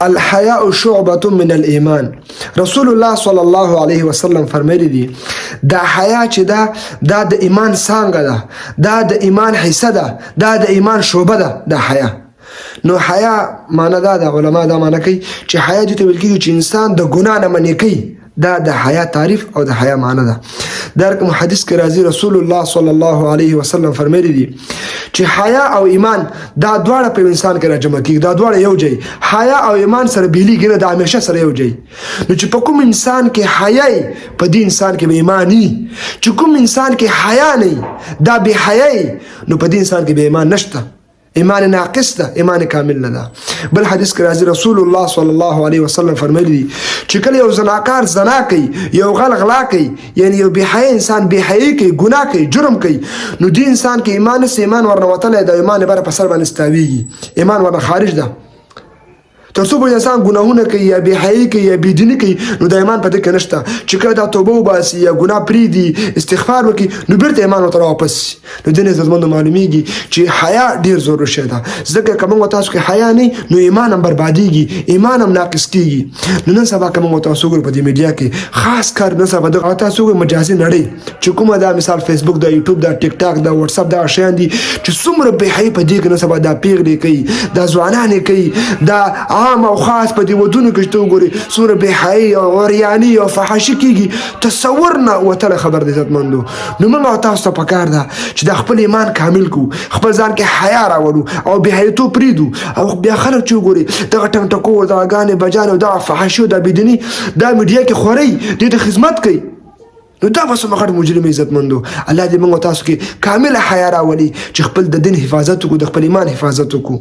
الحیاء شعبة من الايمان. رسول الله صلی الله علیه وسلم فرمایلی دي، دا حیا چې ده، دا د ایمان څانګه ده، دا د ایمان حصه ده، دا د ایمان شعبه ده دا حیا. نو حیا معنی دا ده، علما دا معنی کوي چې حیا دې ته ویل کېږي چې انسان د ګناه نه منع کوي. دا د حیا تعریف او د حیا معنی ده. دا رقم حدیث کې راځي، رسول الله صلی الله علیه وسلم فرمایلی دي چې حیا او ایمان دا دواړه په انسان کې راجمع کیږي، دا دواړه یو ځای، حیا او ایمان سره بیلیږي نه، دا همیشه سره یو ځای. نو چې په کوم انسان کې حیا وي، په دې انسان کې به ایمان وي. چې کوم انسان کې حیا نه، دا بې حیا، نو په دې انسان کې به ایمان نشته، ایمان ناقص ده، ایمان کامل نه ده. بل حدیث کې راځي، رسول الله صلی الله علیه وسلم فرمایلی دي چې کله یو زناکار زنا کوي، یو غل غلا کوي، یعنی یو بې حیا انسان بې حیايي کوي، ګناه کوي، جرم کوي، نو دې انسان کې ایمان نشته، ایمان ورنه وتلی ده، ایمان بره په سر باندې ستاویږي، ایمان ورنه خارج ده. تر څو پورې انسان ګناهونه کوي یا بې حیايي کوي یا بې دیني کوي، نو د ایمان په دې کې نشته. چې کله دا توبه وباسي یا ګناه پرېږدي، استغفار وکړي، نو بیرته ایمان ورته واپس شي. نو دې نه عزتمندو معلومیږي چې حیا ډېر ضرور شی ده، ځکه که موږ تاسو کې حیا نه، نو ایمان هم بربادیږي، ایمان هم ناقص کیږي. نو نن سبا که موږ تاسو وګورو په دې میډیا کې، خاص کر نن سبا دغه تاسو وګورئ مجازي نړۍ چې کومه دا، مثال فیسبوک دا، یوټیوب دا، ټیک ټاک دا، واتساپ دا شیان دي، چې څومره بې حیايي په دې کې نن سبا دا پیغلې کوي، دا ځوانان کوي، دا عام او خاص په دې ودونو کې چې ته وګورې څومره بې حیايي او عریاني او فحاشي کېږي، تصور نه وتلی خبر دی عزتمندو. نو موږ او تاسو ته پکار ده چې د خپل ایمان کامل کو، خپل ځان کې حیا راولو او بې حیاتوب پرېږدو. او بیا خلک چې وګوري دغه ټنګ ټکور، دغه ګانې بجانې او دغه فحاشي او دا بېدیني دا میډیا کې خوري، دې ته خدمت کوي، نو دا به څومره غټ مجرم. عزتمندو، الله دې موږ تاسو کې کامله حیا راولي چې خپل د دین حفاظت وکړو، د خپل ایمان حفاظت وکړو.